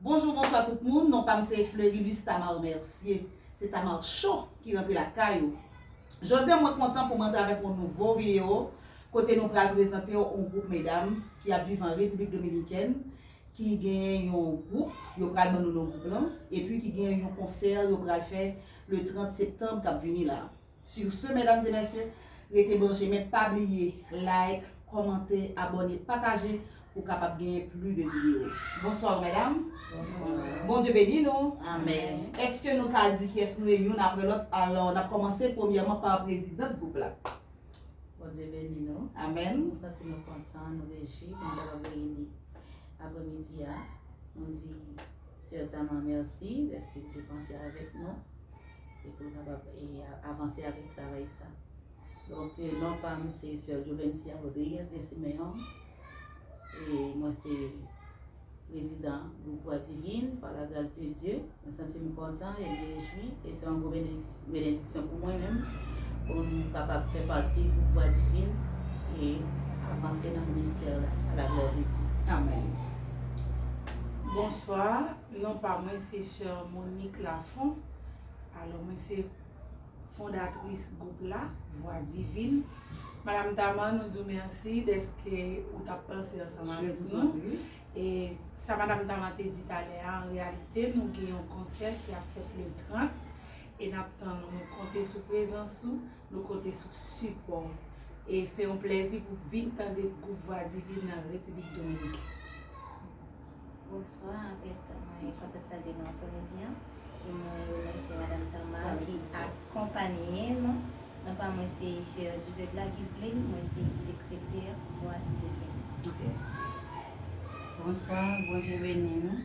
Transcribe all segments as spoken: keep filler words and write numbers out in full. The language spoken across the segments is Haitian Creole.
Bonjou, bonswa tout moun. Non pa m se Fleurilus Tamar Mercier. Se Tamar Show ki rantre lakay ou. Jodi a, mwen kontan pou m rantre avèk yon nouvo videyo kote nou pral prezante yon gwoup medam ki ap viv an Repiblik Dominikèn, ki gen yon gwoup, yo pral ban nou non gwoup lan, epi ki gen yon konsè yo pral fè le trant septanm k ap vini la. Sur ce, medam e mesye, rete branche, men pa bliye like, kòmante, abòne, pataje pou kapab genyen plis de videyo. Bonswa, medam. Bonswa. Bondye beni nou. Amèn. Èske nou ka di kiyès nou ye youn apre lòt? Alò, n ap kòmanse premyèman pa prezidant gwoup la. Bondye beni nou. Amèn. Nou santi nou kontan, nou reji, nou kapab reyini apremidi a. Nou di Sè Tama mèsi dèske l te panse avèk nou e pou l kapab e, a- avanse avèk travay sa. Donk, e, non pa m se Sè Jovencia Rodriguez de Simeon. E mwen se prezidan gwoup Vwa Divin, pa la gras de Dye. Mwen santi m kontan e m rejwi. E se yon gwo benediks- benediksyon pou mwen menm, pou m kapab fè pati gwoup Vwa Divin e avanse nan ministè la, a la glwa de Dye. Amèn. Bonswa, non pa mwen se Sè Monique Lafont. Alò, mwen se fondatris gwoup la, Vwa Divin. Madam Tama, nou di w mèsi dèske ou t ap panse ansanm avèk nou. E sa Madam Tama te di talè a, an reyalite, nou gen yon konsè ki ap fèt le trant, e n ap tann ou. Nou konte sou prezans ou, nou konte sou sipò w. E se yon plèzi pou w vin tande gwoup Vwa Divin nan Repiblik Dominikèn. Bonswa, anfèt, mwen kontan salye nou apremidi an. E mwen remèsye Madam Tama ki akonpaye nou. Non pa mwen se Sè Duvegla Guiveline, mwen se sekretè Vwa Divin. Ok. Bonswa, Bondye beni nou.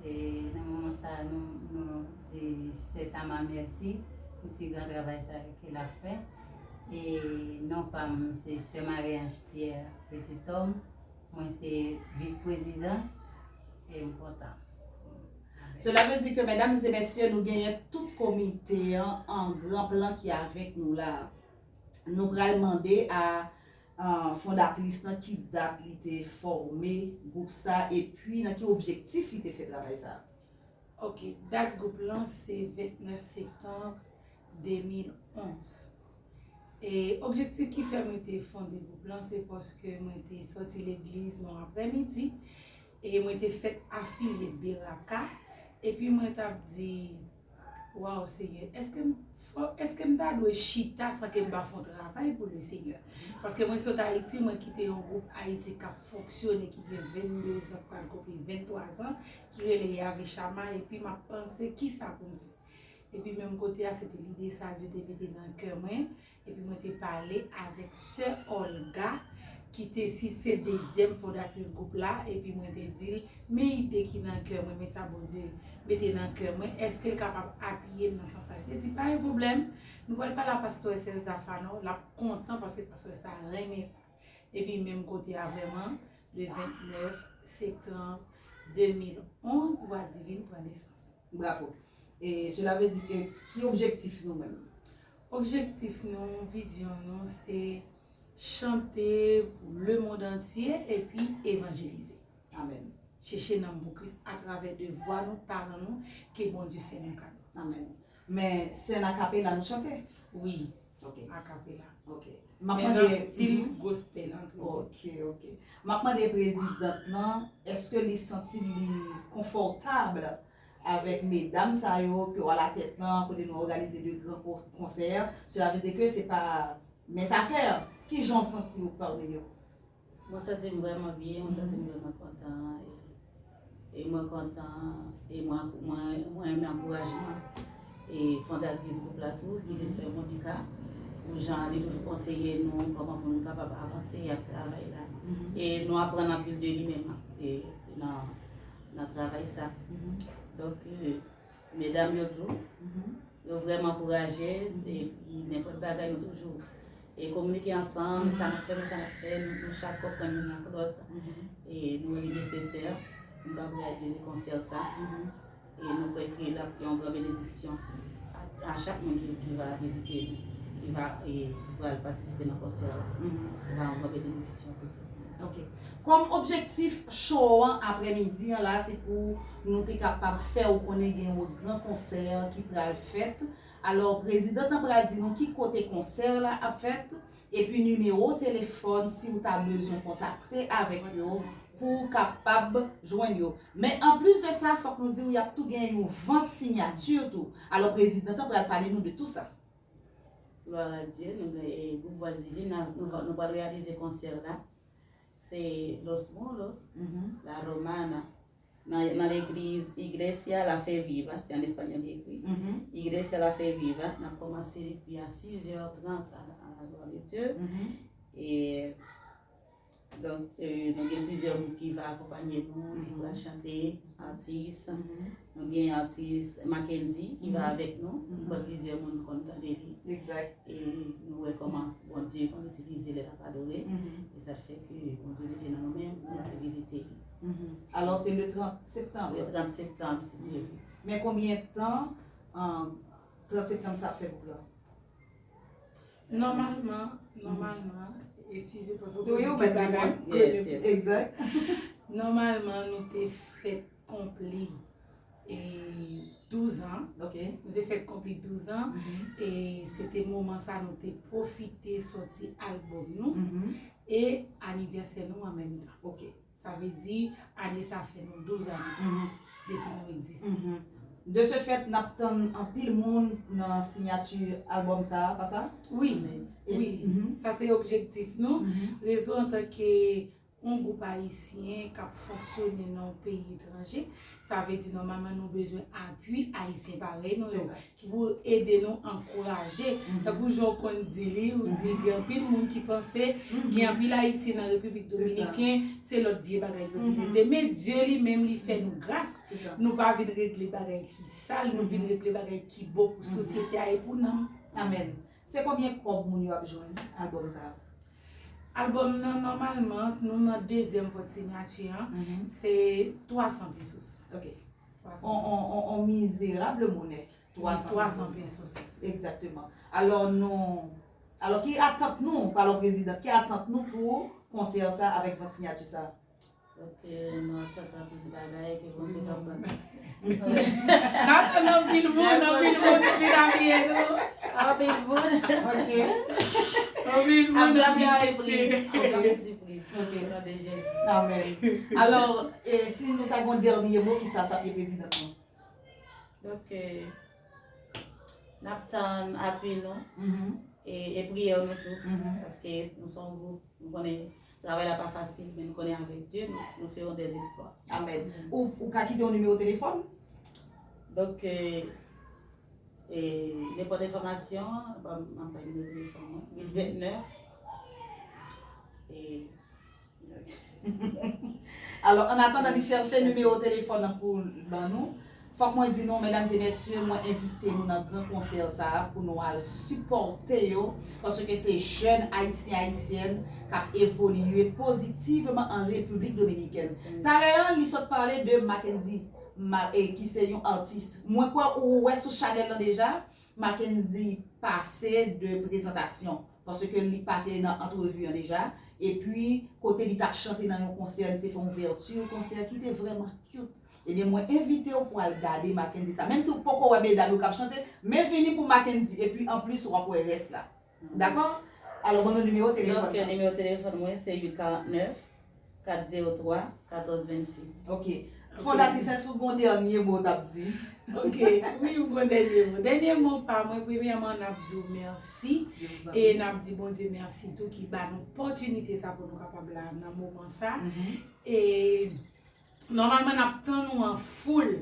E nan moman sa a, nou, nou di Sè Tama mèsi pou si gran travay sa a ke l ap fè. E non pa m, se Sè Marie Ange Pierre Petit Homme. Mwen se vis prezidan e m kontan. Sela vle di ke, medam e mesye, nou genyen tout komite an, an gran plan ki avèk nou la. Nou pral mande a, a fondatris lan ki dat li te fòme gwoup sa, epi nan ki objektif li te fè travay sa. Ok, dat gwoup lan se vennèf septanm de mil onz. E objektif ki fè mwen te fonde gwoup lan, se paske mwen te sòti legliz yon aprèmidi, e mwen te fèk afilye Beraka, epi mwen t ap di, waw, Senyè, èske m, fò, èske m ta dwe chita san ke m pa fè yon travay pou le Senyè? Paske mwen sot Ayiti, mwen kite yon gwoup Ayiti k ap fonksyone, ki gen vennde zan, k pral konpli venntwa zan, ki rele Yave Chama, epi m ap panse kisa pou m fè. Epi menm kote a, se te lide sa Dye te mete nan kè mwen, epi mwen te pale avèk sè Olga, ki te si se dezyèm fondatris gwoup la, epi mwen te di l, men ide ki nan kè mwen, men sa Bondye mete nan kè mwen, èske l kapab apiye m nan sans sa? Li te di, pa gen pwoblèm, nou pral pale a pastè Serge Zafano, l ap kontan paske pastè sa renmen sa. Epi menm kote a vrèman, le vennèf septanm de mil onz, Vwa Divin pran nesans. Bravo. E sela vle di ke ki objektif nou menm? Objektif nou, vizyon nou, se chante pou lemonn antye epi evanjelize. Amèn. Chèche nanm pou Kris atravè de vwa nou, talan nou, ke Bondye fè nou kado. Amèn. Men sèn akapela nou chante? Wi. Ok. Akapela. Ok. M ap mande nan stil gospel an tou. Ok, ok. M ap mande prezidant lan, èske li santi li konfòtab avèk medam sa yo ke w alatèt lan, kote nou òganize de gran ko- konsè? Sela vle di ke se pa mens afè. Kijan w santi w pami yo? Mwen santi m vrèman byen, mwen santi m vrèman kontan. E, e mwen kontan, e mwen, mwen, mwen renmen ankourajman e fondatris gwoup la tou, ki se sè Monica, pou jan li toujou konseye nou kòman pou nou kapab avanse ak travay la. E nou aprann anpil de li menm e nan, nan travay sa. Donk, e, medam yo tou, yo vrèman kourajez, epi nenpòt bagay nou toujou e kominike ansanm, sa n ap fè, men sa n ap fè, nou, nou chak konprann youn ak lòt. E nou li nesesè pou n kapab reyalize konsè sa. E nou kwè ke l ap yon gran benediksyon a, a chak moun ki, ki va vizite nou. ki va, e, ki pral patisipe nan konsè la. Li va yon gran benediksyon pou tout moun. Ok. Kòm objektif show an aprèmidi an la, se pou nou te kapab fè w konnen gen yon gran konsè ki pral fèt. Alò, prezidant lan pral di nou ki kote konsè la ap fèt, epi nimewo telefòn si w ta bezwen kontakte avèk yo pou w kapab jwenn yo. Men anplis de sa, fòk nou di w y ap tou gen yon vant siyati tou. Alò, prezidant lan pral pale nou de tou sa. Glwa a Dye, nou gen, e, gwoup Vwa Divin, nou, nou, nou pral reyalize konsè la. Se Los Mulos, La Romana, nan, nan legliz Iglesia La Fe Viva, se an espanyòl li ekri. Iglesia La Fe Viva, n ap kòmanse depi a sis è trant a, a la glwa de Dye. E Donk, e, nou gen plizyè gwoup ki va akonpanye nou, ki pral chante, atis. Nou gen atis Mackendy ki va avèk nou. Nou konn plizyè moun konn tande li. Egzak. E nou wè kòman Bondye konn itilize lè n ap adore. E sa fè ke Bondye mete nan nou menm pou nou te vizite li. Alò, se le trant septanm. Le trant septanm, si Dye vle. Men konbyen tan, an, trant septanm sa ap fè gwoup la? Nòmalman, nòmalman, eskize paske ou konn gen bagay konnen plis. Nòmalman, nou te fèt konpli, e, douz an. Nou te fèt konpli douz an. E se te moman sa nou te pwofite sòti albòm nou e anivèsè nou an menm tan. Sa vle di, ane sa fè nou douz ane depi nou egziste. De ce fait, n ap tann anpil moun nan siyati albòm sa a, pa sa? Wi, wi. Sa se objektif nou. Rezo antanke yon gwoup ayisyen k ap fonksyone nan yon peyi etranje, sa vle di nòmalman nou bezwen apui ayisyen parèy nou yo. Ki pou ede nou ankouraje. Tankou jan w konn di li, ou di gen anpil moun ki panse gen anpil Ayisyen nan Repiblik Dominiken, se lòt vye bagay yo vin regle. Men Dye li menm li fè nou gras. Nou pa vin regle bagay ki sal, nou vin regle bagay ki bon pou sosyete a e pou nanm. Amèn. Se konbyen kòb moun yo ap jwenn albòm sa a? Albòm nan, nòmalman, nou nan dezyèm vant siyati an, se twa san pesos. Ok. On, on, on, on mizerab monè. Twa san pesos. Egzakteman. Alò, nou, alò, ki atant nou, palon prezidan, ki atant nou pou konsè sa avèk vant siyati sa? Donk, e, nou atant anpil bagay ke Bondye kapab. N atann anpil moun, anpil moun vin apiye nou. Anpil moun. Ok. Anpil moun ap vin apiye. Ap gen anpil sipriz. Ok. O non de Jezi. Amèn. Alò, e, si nou ta gen yon dènye mo, ki sa t ap ye prezidan nou? Donk, e, n ap tann apui nou e, e priyè nou tou. Paske nou se yon gwoup, nou konnen travay la pa fasil, men nou konnen avèk Dye, nou, nou fè yon dèzèksplwa. Amèn. Ou, ou ka kite yon nimewo telefòn? Donk, e, e, nenpòt enfòmasyon, ban m, m ap bay nimewo telefòn mwen. Uit vennèf. E, Alò, an atandan li chèche nimewo telefòn nan pou l ban nou, fòk mwen di nou, medam e mesye, mwen envite nou nan gran konsè sa a pou nou al sipòte yo, paske se jèn ayisyen, ayisyèn k ap evolye pozitivman an Repiblik Dominikèn. Talè a, li sot pale de Mackendy, ma, e, ki se yon atis. Mwen kwè ou wè sou chanèl lan deja, Mackendy pase de prezantasyon, paske li pase nan antrevi an deja, epi kote li t ap chante nan yon konsè, li te fè yon ouvèti konsè ki te vrèman cute. Ebyen, mwen envite w pou al gade Mackendy sa. Menm si w poko wè medam yo k ap chante, men vini pou Mackendy, epi anplis w ap wè rès la. Dakò? Alò, ban nou nimewo telefòn nan. Donk, nimewo telefòn mwen se uit karant nèf, kat zewo twa, katòz venntuit. Ok. Fondatris, èske w gen yon dènye mo w t ap di? Ok, wi, m gen yon dènye mo. Dènye mo pa mwen, premyèman, n ap di w mèsi. E n ap di Bondye mèsi tou ki ba nou opòtinite sa pou nou kapab la nan moman sa. E nòmalman, n ap tann ou an foul.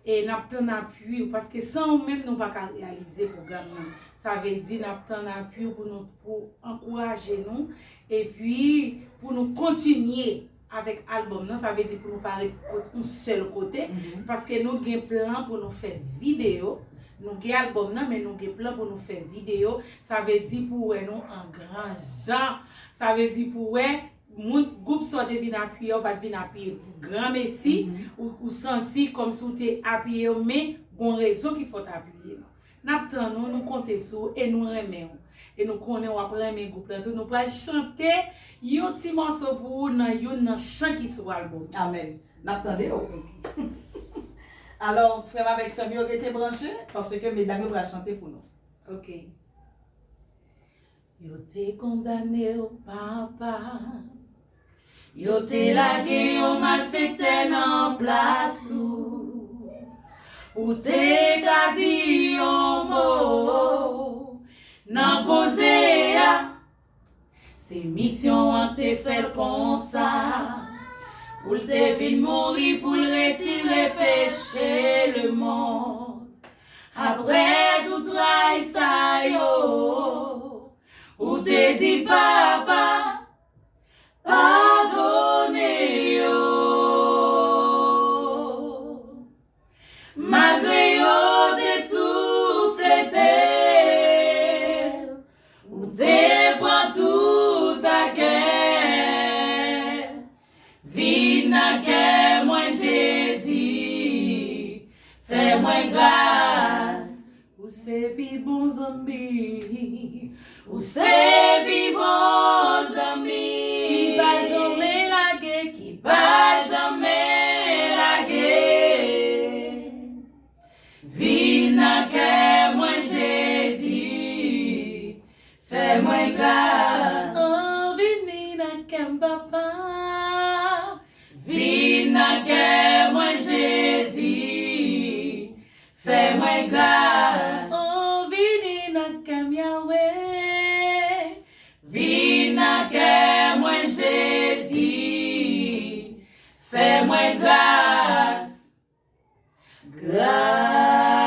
E n ap tann apui w, paske san ou menm, nou pa ka reyalize pwogram nan. Sa vle di, n ap tann apui w pou nou, pou ankouraje nou, epi pou nou kontinye avèk albòm nan, sa vle di pou nou pa ret kot, yon sèl kote, paske nou gen plan pou nou fè videyo. Nou gen albòm nan, men nou gen plan pou nou fè videyo. Sa vle di pou wè nou an gran jan. Sa vle di pou wè moun, gwoup sa w te vin apiye, ou pa t vin apiye pou granmesi, ou, ou santi kòmsi w te apiye yo, men gon rezon ki fè w t apiye nou. N ap tann ou, nou konte sou ou e nou renmen w. E nou konnen w ap renmen gwoup lan tou. Nou pral chante yon ti mòso pou ou nan youn nan chan ki sou albòm. Amèn. N ap tande w. Alò, frè m avèk sè m yo, rete branche, paske medam yo pral chante pou nou. Ok. Yo te kondane w, papa. Yo te lage yon malfektè nan plas ou. Ou te ka di yon mo nan koze a. Se misyon an te fè l konsa. Pou l te vin mouri, pou l retire peche lemonn. Apre tout tray sa yo, ou te di, papa, padone yo. Malgre yo te souflete, ou te pran tout a kè. Vin nan kè mwen, Jezi, fè mwen gras. Ou se pi bon zanmi, ou se pi bon zanmi. Ki pa janmen lage, ki pa janmen lage. Vin nan kè mwen, Jezi, fè mwen gras. Oh, vini nan kè m, papa. Vin nan kè mwen, Jezi, fè mwen gras. Oh, vini nan kè m, Yawe. Vin nan kè mwen, Jezi, fè mwen gras. Gras.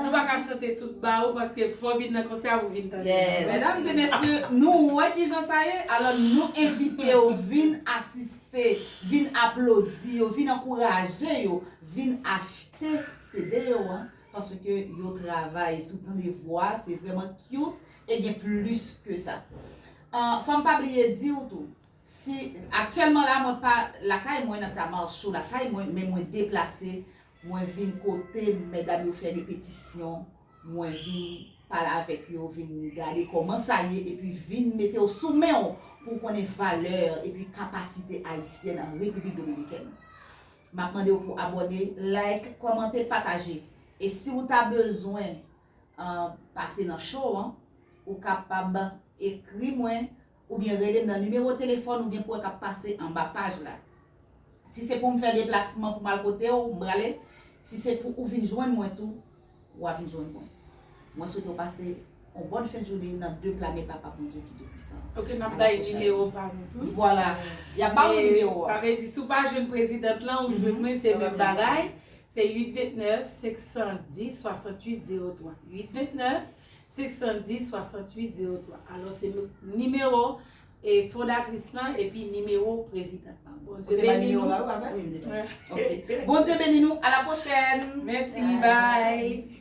Nou pa ka chante tout ba ou paske fò vin nan konsè a pou vin tande. Yes. Medam e mesye, nou wè kijan sa ye, alò nou envite w vin asiste, vin aplodi yo, vin ankouraje yo, vin achte C D yo an, paske yo travay, si w tande vwa, se vrèman cute e gen plis ke sa. Ah, fò m pa bliye di w tou, si, aktyèlman la, mwen pa lakay mwen nan Tamar Show lakay mwen, men mwen deplase, mwen vin kote medam yo fè repetisyon, mwen vin pale avèk yo, vin gade kòman sa ye, epi vin mete w sou men w pou w konnen valè epi kapasite ayisyèn an Repiblik Dominikèn. M ap mande w pou abòne, like, kòmante, pataje. E si w ta bezwen ah, pase nan show an, ou kapab ekri mwen oubyen rele m nan nimewo telefòn ou gen pou wè k ap pase anba paj la. Si se pou m fè deplasman pou m al kote w, m prale. Si se pou ou vin jwenn mwen tou, w a vin jwenn mwen. Mwen swete w pase yon bòn fen jounen nan de pla men Papa Bondye ki Toupwisan. Ok, n ap bay nimewo pa nou tou. Vwala, y ap ba ou nimewo a. Sa vle di, si w pa jwenn prezidant lan, ou jwenn mwen, se menm bagay. Se uit vennèf, senk san dis, swasanntuit zewo twa. Uit vennèf, senk san dis, swasanntuit zewo twa. Alò, se nimewo e fondatris lan epi nimewo prezidant lan. Bondye beni nou. Bondye beni nou. A la pwochèn. Mèsi, bye.